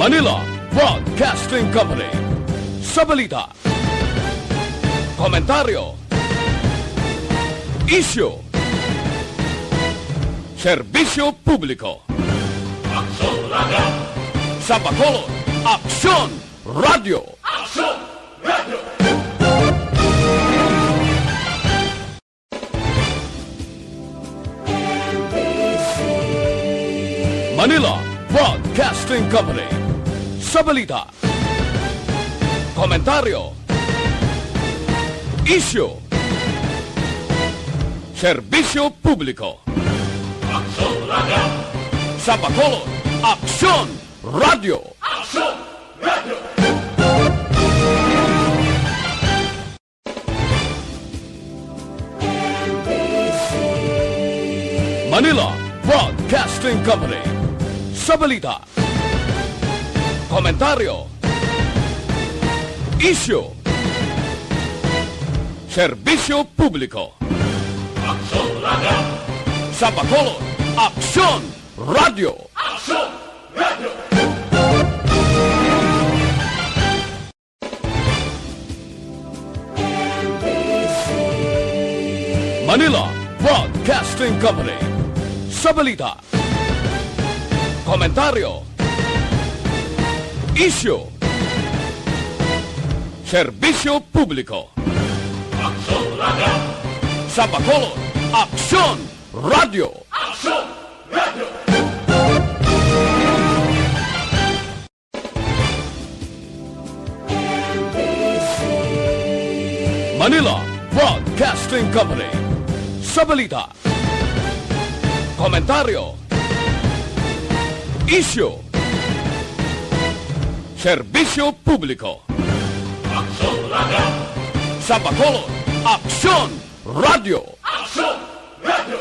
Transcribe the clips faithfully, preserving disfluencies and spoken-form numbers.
Manila Broadcasting Company. Sa balita, komentaryo, isyu, serbisyo publiko. Aksyon Radio! Sa Bacolod, Aksyon Radio! Aksyon Radio! Manila Broadcasting Company. Sa balita, komentaryo, isyu, serbisyo publiko. Aksyon Radio! Sa Bacolod, Aksyon Radio! Aksyon Radio! Manila Broadcasting Company. Sa balita, komentaryo, isyu, serbisyo publiko. Aksyon Radio! Sa Bacolod, Aksyon Radio! Aksyon Radio! Manila Broadcasting Company. Sa balita, komentaryo, isyu, serbisyo publiko. Aksyon Radio! Sa Bacolod, Aksyon Radio! Aksyon Radio! Manila Broadcasting Company. Sa balita, komentaryo, isyu, serbisyo publiko. Aksyon Radio! Sa Bacolod, Aksyon Radio! Aksyon Radio!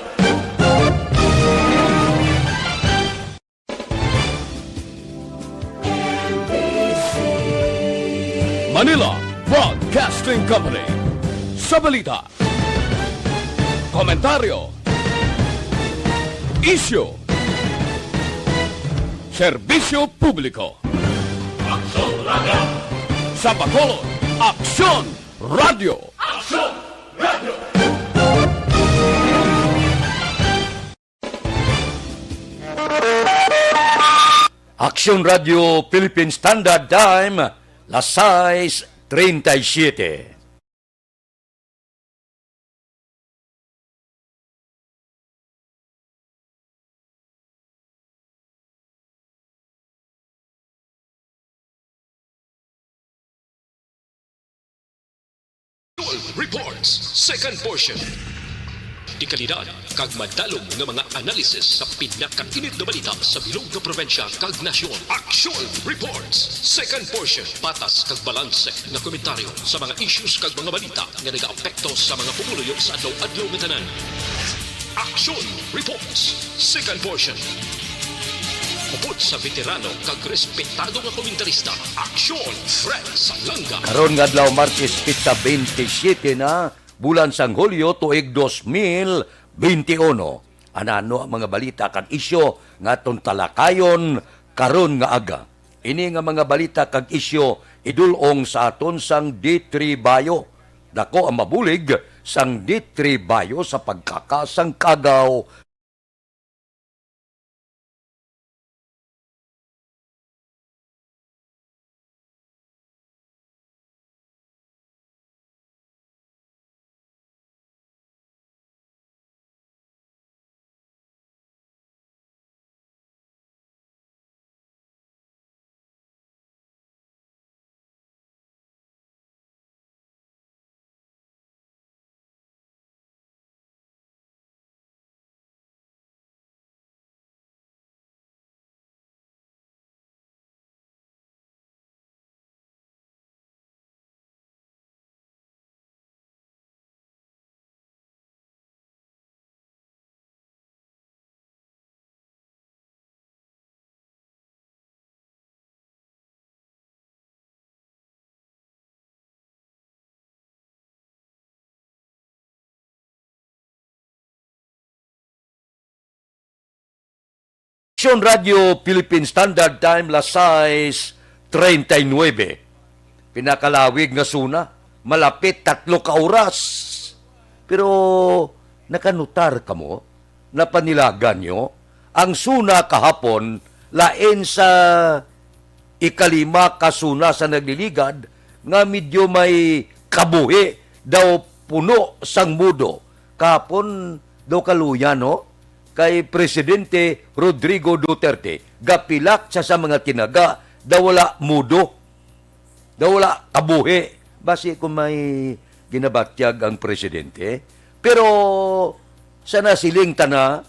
Manila Broadcasting Company. Sa balita, komentaryo, isyu, serbisyo publiko. Aksyon Radio! Sa Bacolod, Aksyon Radio! Aksyon Radio! Aksyon Radio Philippine Standard Time, las sais treinta y siete. Reports, second portion. Dekalidad kag madalom nga mga analysis sa pinakainit nga balita sa bilog nga probinsya kag nasyon. Aksyon Reports, second portion. Patas kag balanse nga komentaryo sa mga issues kag mga balita nga nagaapekto sa mga pumuluyo sa adlaw-adlaw nga tanan. Aksyon Reports, second portion. Upod sa veterano kag respetado nga komentarista, Aksyon Fred Salanga. Karon nga adlaw, Martes, petsa twenty-seven na, bulan sang Hulyo, tuig dos mil twenty-one. Anano ang mga balita kag isyu nga aton talakayon karon nga aga? Ini nga mga balita kag isyu idul-ong sa aton sang D three Bio. Dako ang mabulig sang D three Bio sa pagkaka sang kagaw. Aksyon Radio Philippine Standard Time, las sais treinta y nuebe. Pinakalawig nga suna, malapit tatlo ka oras. Pero nakanutar kamo, napanilagan nyo, ang suna kahapon lain sa ikalima ka suna sa nagliligad nga medyo may kabuhi daw puno sang mudo. Kahapon daw kaluya, no? Kay Presidente Rodrigo Duterte, gapilak sa, sa mga tinaga daw wala mudo, daw wala kabuhi. Basi kung may ginabatyag ang presidente. Pero sa nasiling ta na,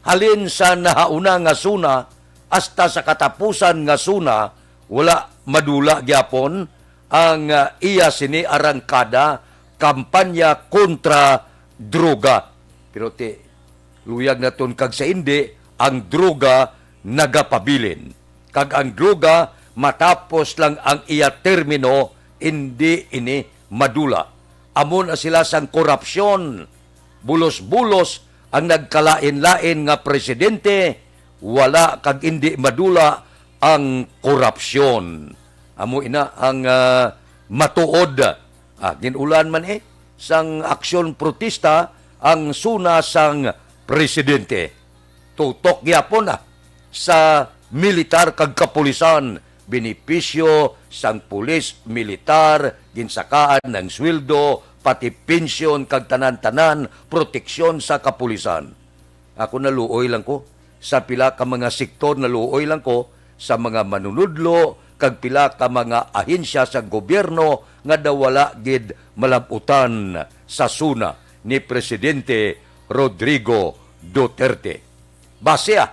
halin sa nahauna nga suna hasta sa katapusan nga suna, wala madula gyapon ang, ah, iya sini arangkada kampanya kontra droga. Pero ti, luyag naton kag sa indi, ang droga nagapabilin. Kag ang droga, matapos lang ang iya termino, indi ini madula. Amo na sila sang korupsyon. Bulos-bulos ang nagkalain-lain nga presidente, wala kag indi madula ang korupsyon. Amo ina ang, ah, matuod. Ah, gin-ulan man, eh, sang aksyon protesta ang suna sang presidente. Tutok gyapon, ah, sa militar kag kapulisan, benepisyo sang pulis, militar, ginsakaan ang sweldo, pati pensyon kag tanan-tanan, proteksyon sa kapulisan. Ako, naluoy lang ko. Sa pila ka mga sektor, naluoy lang ko. Sa mga manunudlo kag pila ka mga ahensya sa gobyerno nga daw wala gid malab-utan sa suna ni Presidente Rodrigo Duterte. Base, ah,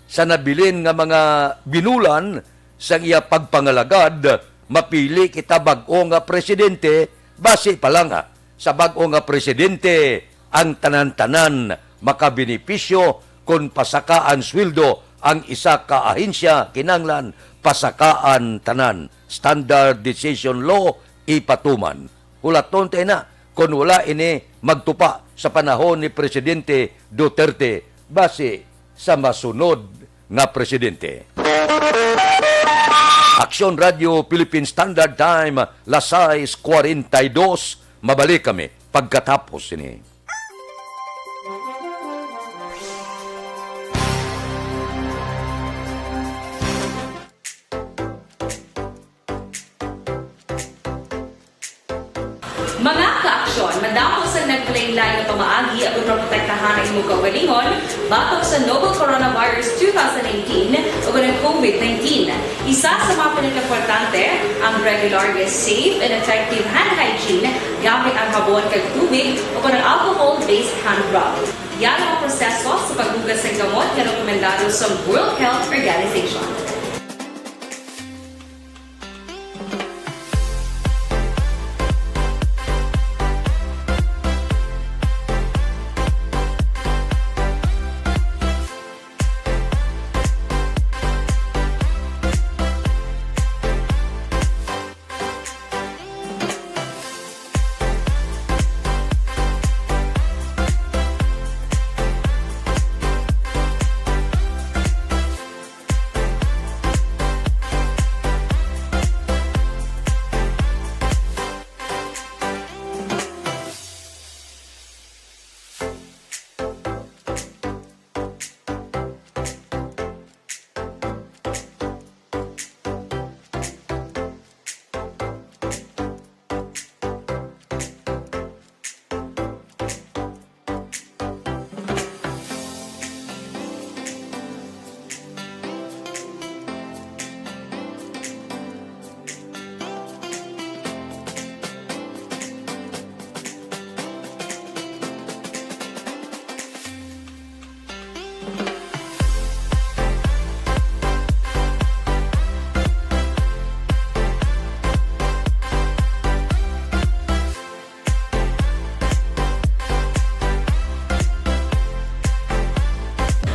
sa nabilin nga mga binulan sang iya pagpangalagad, mapili kita bag-o nga presidente, basi pa lang, ah, sa bag-o nga presidente ang tanan-tanan makabenepisyo. Kon pasakaan sweldo ang isa ka ahensya, kinahanglan pasakaan tanan. Standardization law ipatuman. Hulaton ta ina kon wala ini magtupa sa panahon ni Presidente Duterte, basi sa masunod nga presidente. Aksyon Radio Philippine Standard Time, las sais cuarenta y dos. Mabalik kami pagkatapos sini. Mga kaaksyon, madamo sang nagkalain-lain nga pamaagi aron maprotektahan ang imong kaugalingon batok sa novel coronavirus two thousand nineteen o ang COVID nineteen. Isa sa mga pinakaimportante, ang regular nga safe and effective hand hygiene gamit ang habon kag tubig o ang alcohol-based hand rub. Yan ang proseso sa paghugas ng gamot nga rekomendado sa World Health Organization.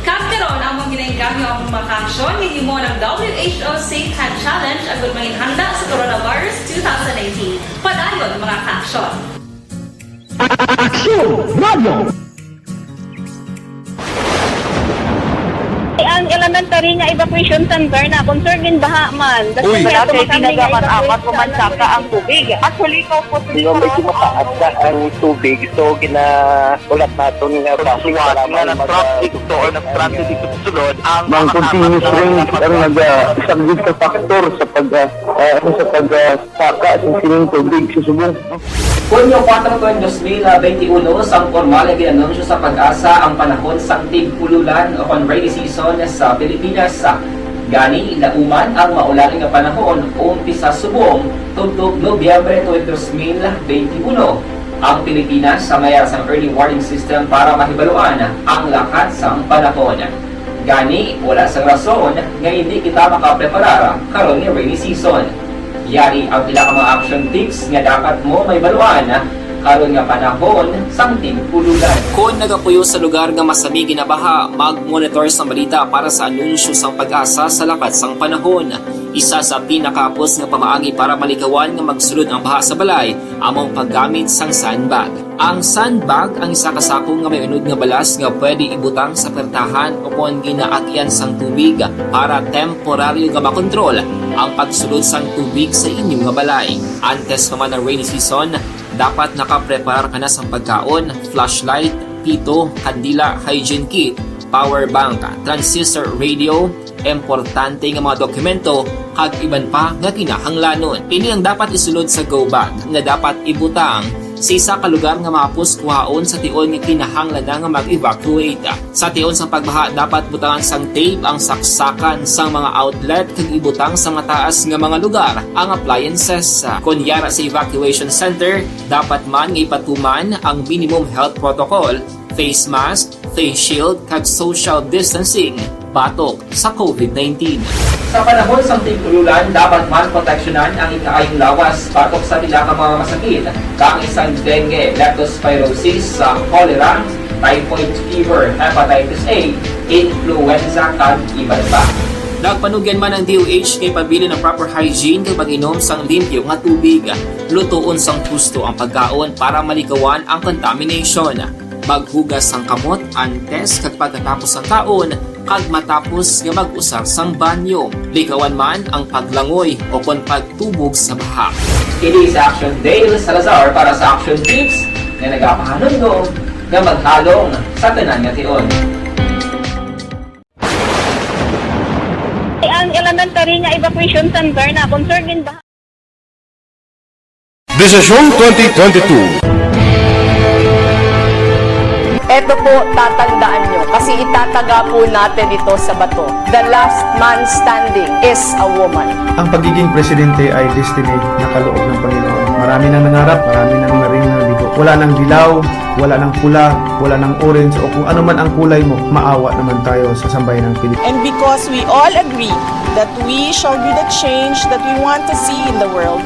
Kag karon, amon ginaengganyo ang mga kaaksyon nga gihimo ng W H O Safe Hand Challenge agud manginhanda sa coronavirus two thousand nineteen. Padayon, mga kaaksyon. Aksyon Radio! Ang elementary nga evacuation center na, concern gin baha man. Uy. Wala kay tinaga man amat o mansaka ang tubig. Actually, ko po. Di ba, medyo mataas na ang tubig, so ginaulat naton nga basi nga nag-traffic to or nag-transit dito sa sulod ang mga continuous rains ang nag-, ah, isang big factor sa pag, ah, ah, ano, sa pag, ah, saka sa sining tubig sa subong. Hunyo kuwatro, dos mil benti uno, sang pormal nga gin-anunsyo sa PAGASA ang panahon sang tig-ululan o kon rainy season sa Pilipinas. Gani, lauman ang maulan nga panahon umpisa subong tubtob Nobyembre tuig dos mil benti uno. Ang Pilipinas may ara sang early warning system para mahibaluan ang lakat sang panahon. Gani, wala sang rason nga indi kita makapreparar karon nga rainy season. Yari ang pila ka mga action tips nga dapat mo mahibaluan karon nga panahon sang tig-ululan. Kon nagapuyo sa lugar nga masami ginabaha, mag-monitor sang balita para sa anunsyo sang PAGASA sa lakat sang panahon. Isa sa pinakahapos nga pamaagi para malikawan nga magsulod ang baha sa balay amo ang paggamit sang sandbag. Ang sandbag ang isa ka sako nga may unod nga balas nga pwede ibutang sa pertahan o kon ginaagyan sang tubig para temporaryo nga makontrol ang pagsulod sang tubig sa inyo nga balay. Antes pa man ang rainy season, dapat nakapreparar ka na sang pagkaon, flashlight, pito, kandila, hygiene kit, power bank, transistor radio, importante nga mga dokumento, kag iban pa nga kinahanglanon. Ini ang dapat isulod sa go bag nga dapat ibutang sa isa ka lugar nga mahapos kuhaon sa tion nga kinahanglan na nga mag-evacuate. Sa tion sang pagbaha, dapat butangan sang tape ang saksakan sang mga outlet kag ibutang sa mataas nga mga lugar ang appliances. Kon yara sa evacuation center, dapat man nga ipatuman ang minimum health protocol, face mask, face shield, kag social distancing batok sa covid nineteen. Sa panahon sang tig-ululan, dapat man proteksyonan ang ikaayong lawas batok sa pila ka mga masakit, kaangay sang dengue, leptospirosis, sa cholera, typhoid fever, hepatitis A, influenza, kag iban pa. Nagpanugyan man ang D O H nga ipabilin ang proper hygiene kag pag-inom sang limpyo nga tubig. Lutoon sang husto ang pagkaon para malikawan ang contamination. Maghugas sang kamot antes kag pagkatapos sang kaon kag matapos nga mag-usar sang banyo. Likawan man ang paglangoy o kon pagtubog sa baha. Ini si Action Dale Salazar para sa Action Tips nga nagapahanumdom nga maghalong sa tanan nga tion. Ang elementary nga evacuation center na concern din ba? Desisyon twenty twenty-two. Eto po, tatandaan nyo, kasi itataga po natin ito sa bato. The last man standing is a woman. Ang pagiging presidente ay destiny na kaloob ng Panginoon. Marami nang nangarap, marami nang naring nabigo. Wala nang dilaw, wala nang pula, wala nang orange, o kung ano man ang kulay mo, maawa naman tayo sa sambayanang Pilipino. And because we all agree that we shall be the change that we want to see in the world,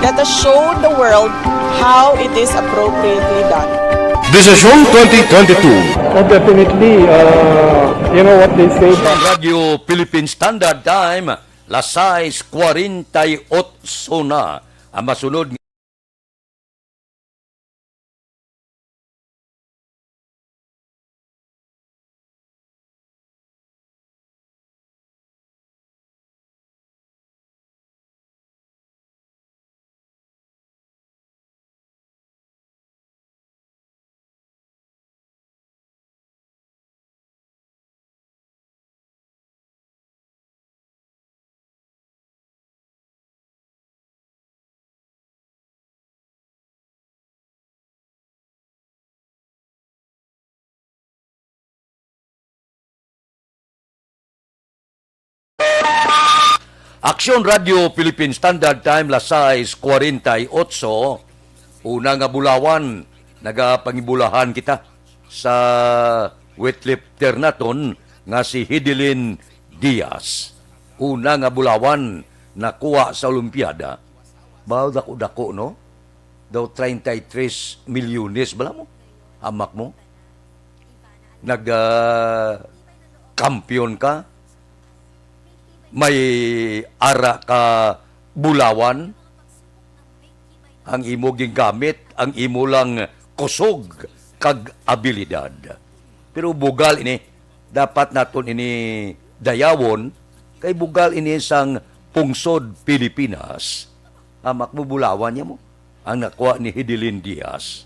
let us show the world how it is appropriately done. Desisyon twenty twenty-two. Oh, definitely, uh, you know what they say. Sa Radyo Philippine Standard Time, las sais cuarenta y ocho na ang masunod. Aksyon Radyo Philippine Standard Time, las sais cuarenta y ocho. Una nga bulawan, nagapangibulahan kita sa weightlifter naton nga si Hidelin Diaz. Una nga bulawan nakuha sa Olimpiada. Baw dako-dako, no? Daw treinta y tres milyones bala mo. Amak mo. Nag, ah, kampiyon ka. May ara ka bulawan. Ang imo gingamit, ang imo lang kusog kag abilidad. Pero bugal ini, dapat naton ini Dayawon, kay bugal ini sang pungsod Pilipinas. Hamak mo bulawan niya mo ang nakuha ni Hidilyn Diaz.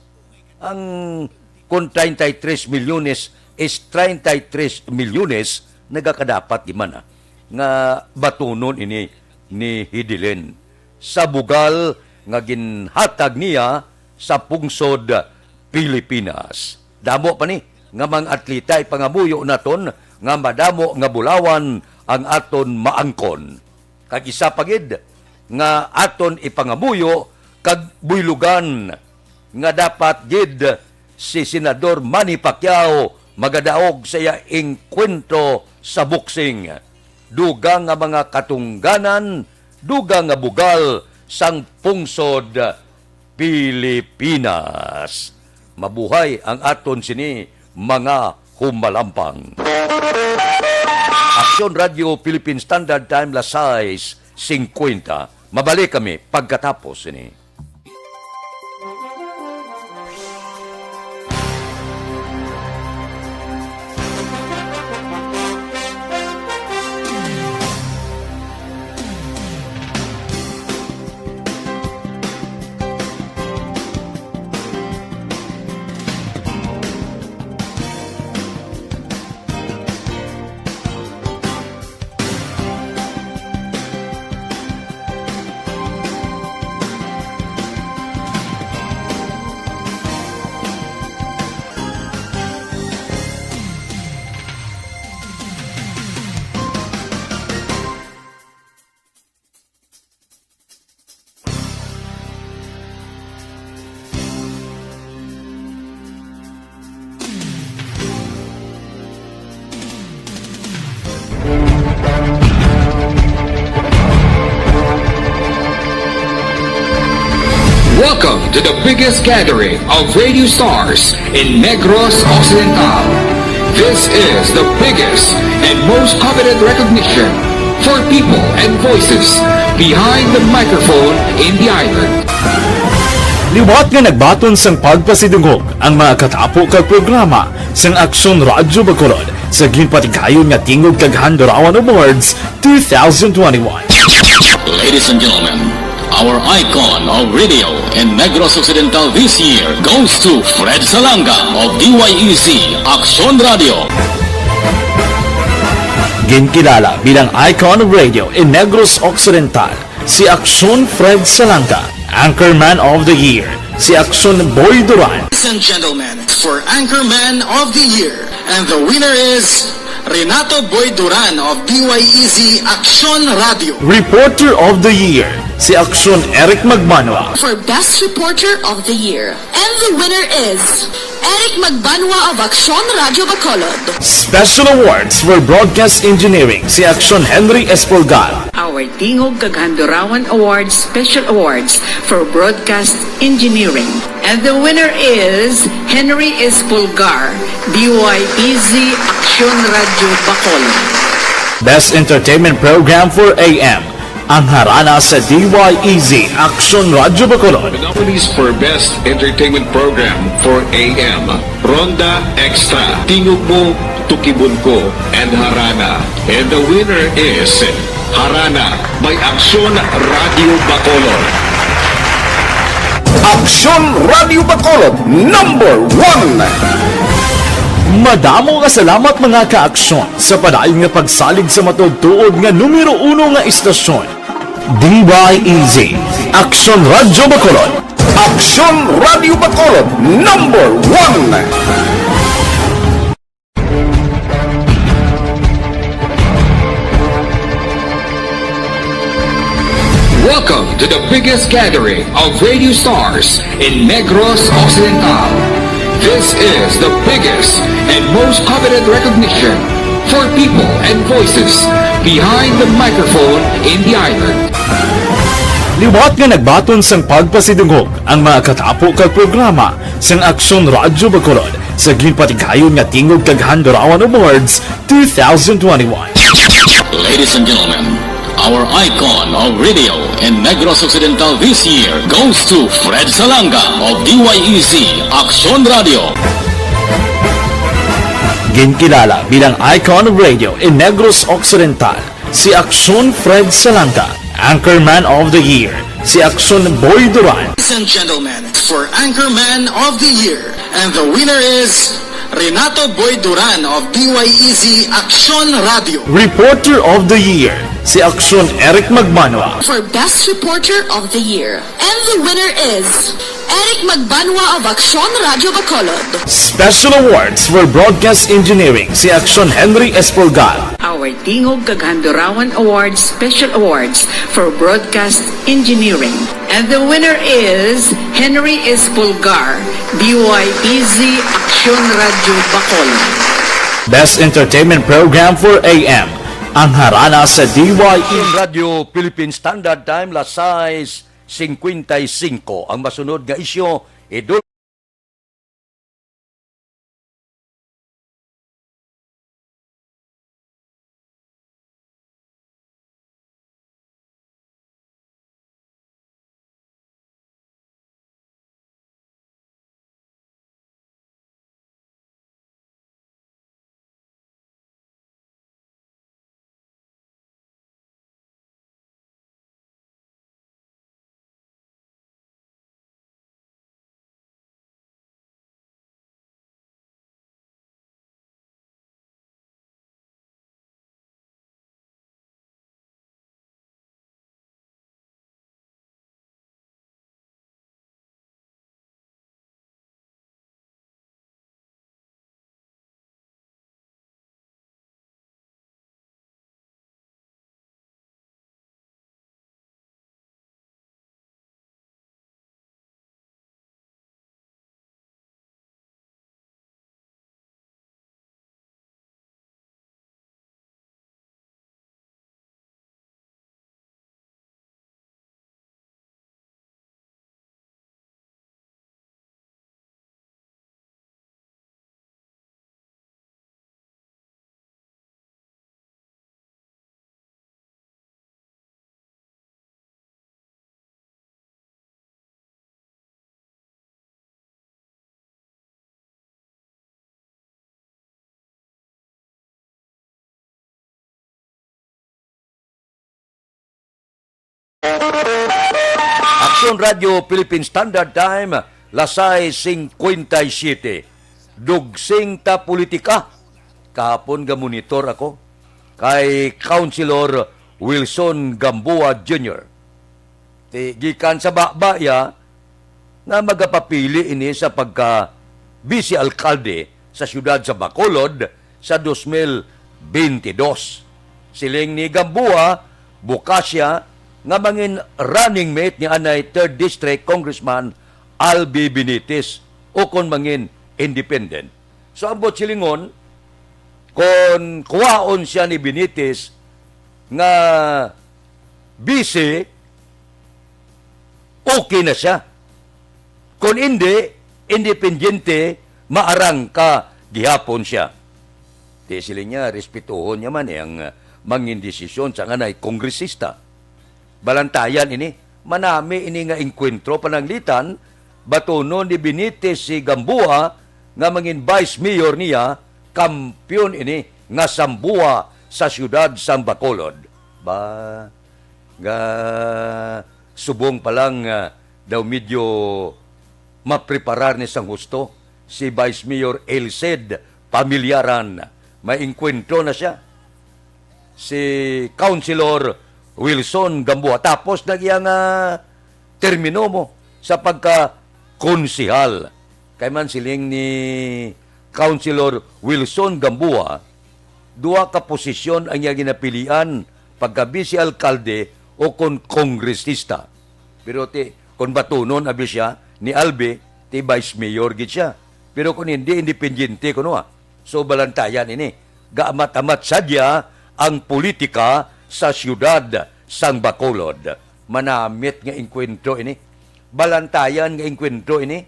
Ang kon treinta y tres milyones is treinta y tres milyones, nagakadapat di man, ah, nga batunon ini ni Hidilyn sa bugal nga ginhatag niya sa pungsod Pilipinas. Damo pa ni nga mga atleta ipangamuyo naton nga madamo nga bulawan ang aton maangkon. Kag isa pa gid nga aton ipangamuyo kag buylogan nga dapat gid si Senador Manny Pacquiao magadaog sa iya engkwentro sa boxing. Dugang nga mga katungganan, dugang nga bugal sang pungsod Pilipinas. Mabuhay ang aton sini, mga humalampang. Aksyon Radio Philippine Standard Time, las sais singkwenta. Mabalik kami pagkatapos sini. Welcome to the biggest gathering of radio stars in Negros Occidental. This is the biggest and most coveted recognition for people and voices behind the microphone in the island. Liwat nga nagbaton sang pagpasidungog ang mga katapo kag programa sang Aksyon Radyo Bacolod sa ginpatigayon nga Tingog kag Handurawan Awards two thousand twenty-one. Ladies and gentlemen, our icon of radio in Negros Occidental this year goes to Fred Salanga of D Y E Z Aksyon Radio. Ginkilala bilang icon of radio in Negros Occidental si Aksyon Fred Salanga, Anchorman of the Year si Aksyon Boy Duran. Ladies and gentlemen, for Anchorman of the Year, and the winner is Renato Boy Duran of D Y E Z Aksyon Radio. Reporter of the Year si Aksyon Eric Magbanwa. For Best Reporter of the Year, and the winner is Eric Magbanwa of Aksyon Radio Bacolod. Special Awards for Broadcast Engineering si Aksyon Henry Espolgar. Our Tingog kag Handurawan Awards Special Awards for Broadcast Engineering. And the winner is Henry Espolgar, D Y E Z Aksyon Radio Bacolod. Best Entertainment Program for A M, ang Harana sa D Y E Z Aksyon Radio Bacolod. The nominees for Best Entertainment Program for A M, Ronda Extra, Tingog Mo, Tukibon Ko, and Harana. And the winner is Harana by Aksyon Radio Bacolod. Aksyon Radio Bacolod, number one. Madamo nga salamat, mga ka-aksyon, sa padayon nga pagsalig sa matuod-tuod nga numero uno nga istasyon. D Y E Z, Aksyon Radio Bacolod. Aksyon Radio Bacolod, number one. Welcome to the biggest gathering of radio stars in Negros Occidental. This is the biggest and most coveted recognition for people and voices behind the microphone in the island. Liwat nga nagbaton sang pagpasidungog ang mga katapo kag programa sang Aksyon Radyo Bacolod sa ginpatigayon nga Tingog kag Handurawan Awards two thousand twenty-one. Ladies and gentlemen, our icon of radio in Negros Occidental this year goes to Fred Salanga of D Y E Z Aksyon Radio. Kinkilala bilang icon of radio in Negros Occidental, si Aksyon Fred Salanta. Anchorman of the Year, si Aksyon Boy Duran. Ladies and gentlemen, for Anchorman of the Year, and the winner is Renato Boy Duran of D Y E Z Aksyon Radio. Reporter of the Year, si Aksyon Eric Magbanwa. For Best Reporter of the Year, and the winner is Eric Magbanwa of Aksyon Radio Bacolod. Special Awards for Broadcast Engineering, si Aksyon Henry Espolgar. Our Tingog kag Handurawan Awards Special Awards for Broadcast Engineering. And the winner is Henry Espolgar, D Y E Z Aksyon Radio Bacolod. Best Entertainment Program for A M, ang harana sa D Y E. Aksyon Radio Philippine Standard Time, las sais cincuenta y cinco. Ang masunod nga isyu, idol. Aksyon Radio Philippine Standard Time, las sais cincuenta y siete. Dugsing ta politika. Kahapon ga monitor ako kay Councilor Wilson Gamboa Junior. Ti, gikan sa baba iya nga magapapili ini sa pagka vice alkalde sa siyudad sa Bacolod sa dos mil benti dos. Siling ni Gamboa, bukas siya nga mangin running mate ni anay Third District Congressman Albi Benitez, o kon mangin independent. So, ang buot silingon, kon kuhaon siya ni Benitez nga vice, okay na siya. Kon indi, independiente, maarangka gihapon siya. Ti siling niya, respetuhon niya man, eh, ang, ah, mangin desisyon sa anay kongresista. Balantayan ini. Manami ini nga engkwentro pananglitan, batunon ni Benitez si Gamboa nga mangin vice mayor niya, kampiyon ini nga samboa sa siyudad sang Bacolod. Ba, nga subong pa lang, ah, daw medyo mapreparar ni sang husto si Vice Mayor Elced Pamilyaran. May engkwentro na siya. Si Councilor Wilson Gamboa. Tapos na iya nga termino mo sa pagka-konsehal. Kay man siling ni Councilor Wilson Gamboa, duha ka posisyon ang iya ginapilian, pagka-vice alkalde o kon kongresista. Pero ti, kon batunon abi siya ni Albi, ti vice mayor gid siya. Pero kon hindi, independiente kuno, ah. So, balantayan ini. Gaamat-amat sadya ang politika sa siyudad sang Bacolod. Manamit nga engkwentro ini. Balantayan nga engkwentro ini.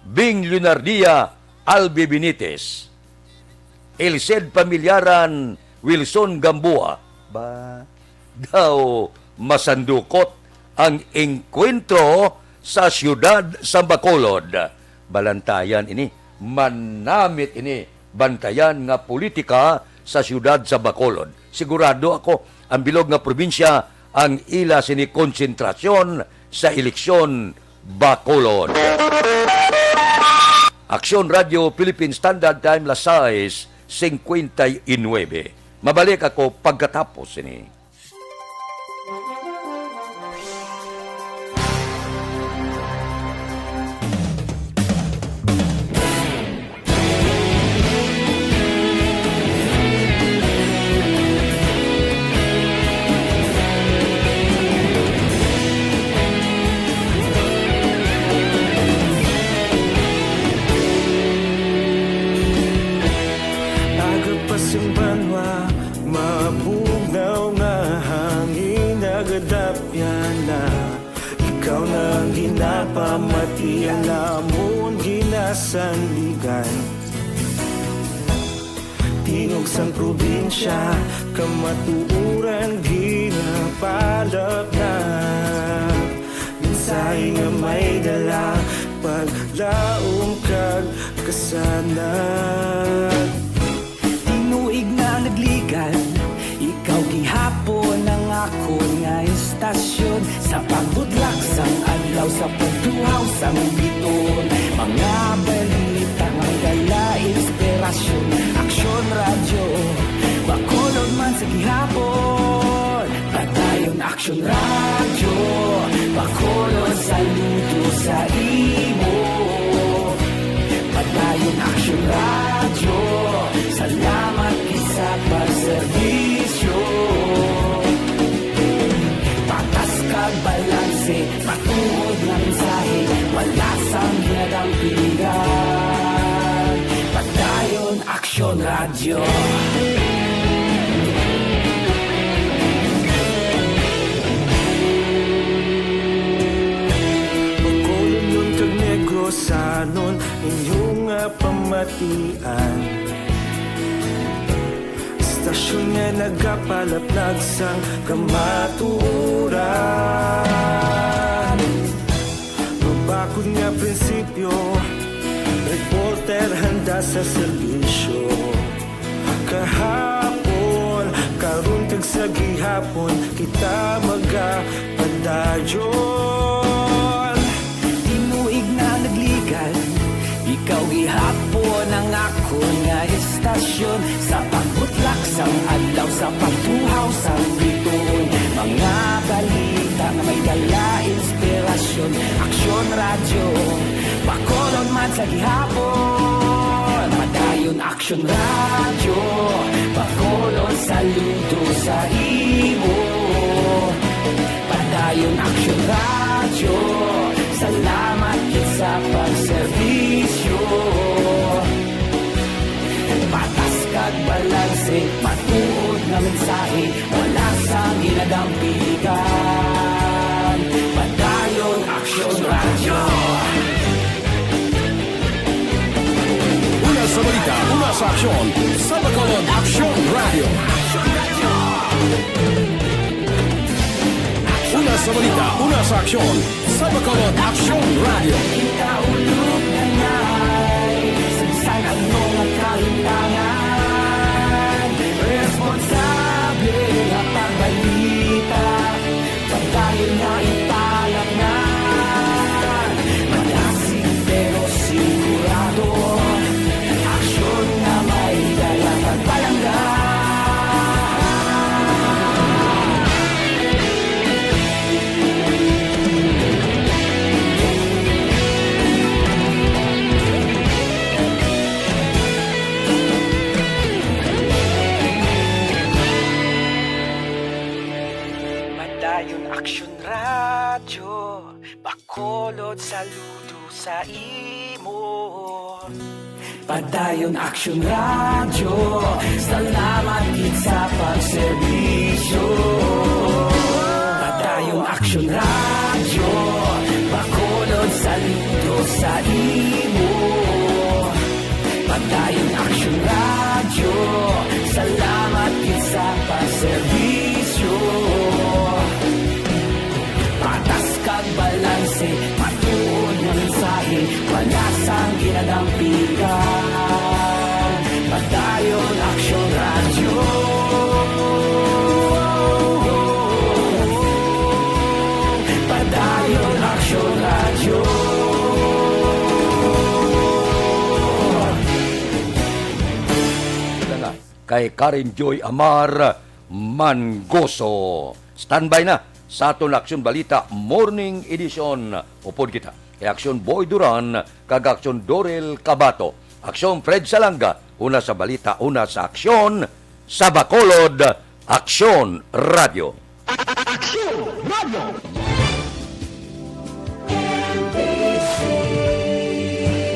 Bing Leonardia, Albi Benitez, Elced Pamilyaran, Wilson Gamboa. Ba, daw masandukot ang engkwentro sa siyudad sa Bacolod. Balantayan ini, manamit ini bantayan nga politika sa siyudad sa Bacolod. Sigurado ako, ang bilog nga probinsya ang ila sini konsentrasyon sa eleksyon Bacolod. Aksyon Radio Philippine Standard Time, las sais cincuenta y nueve. Mabalik ako pagkatapos sini. Aga pa sing banwa, mabugnaw nga hangin nagadapyan na. Ikaw na ang ginapamati, ang amon ginasandigan. Tingog sang probinsya, kamatuoran ginapalapnag. Mensahe nga may dala, paglaom kag kasanag. Tinuig na nagligan, ikaw gihapon ang akon nga istasyon. Sa pagbutlak sang adlaw, sa pagtuhaw sang bituon, mga balita nga may dala inspirasyon. Aksyon Radyo, Bacolod man sa gihapon. Padayon Aksyon Radyo, Bacolod, saludo sa imo. Padayon Aksyon Radyo, salamat gid sa pagserbisyo. Patas kag balanse, matuod nga mensahe, wala sang ginadampigan. Padayon Aksyon Radyo. Bacolodnon kag Negrosanon, inyo nga pamatian. Istasyon nga nagapalapnag sang kamatuoran. Mabakod nga prinsipyo, reporter handa sa serbisyo. Kahapon, karon kag sa gihapon, kita magapadayon. Tinuig na nagligan, ikaw gihapon ang akon nga istasyon. Sa pagbutlak sang adlaw, sa pagtuhaw sang bituon, mga balita nga may dala inspirasyon. Aksyon Radyo, Bacolod man sa gihapon. Padayon Aksyon Radyo, Bacolod, saludo sa imo. Padayon Aksyon Radyo, salamat gid sa pagserbisyo. Patas kag balanse, matuod nga mensahe, wala sang ginadampigan. Padayon Aksyon Radyo. Una sa balita, una sa aksyon, sa Bacolod Aksyon Radyo. Una sa balita, una sa aksyon, sa Bacolod Aksyon Radyo. Kita ulog na ngay, sa bisan ano nga kahimtangan, responsable nga pagbalita, padayon nga ipalapngan. Madasig pero sigurado, aksyon nga may dala pagpalangga. Padayon Aksyon Radyo, Bacolod, saludo sa imo. Padayon Aksyon Radyo, salamat gid sa pagserbisyo. Padayon Aksyon Radyo, Bacolod, saludo sa imo. Padayon Aksyon Radyo, salamat gid sa pagserbisyo. Patas kag balanse, matuod nga mensahe, wala sang ginadampigan. kay Karen Joy Amar Mangoso. Standby na sa aton Aksyon Balita Morning Edition. Upod kita kay Aksyon Boy Duran kag Aksyon Dorel Cabato. Aksyon Fred Salanga, una sa balita, una sa aksyon, sa Bacolod, Aksyon Radio. Aksyon Radio.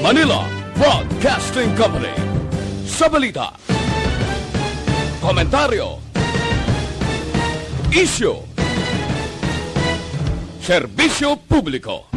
Manila Broadcasting Company. Sa balita, komentaryo, isyu, serbisyo publiko.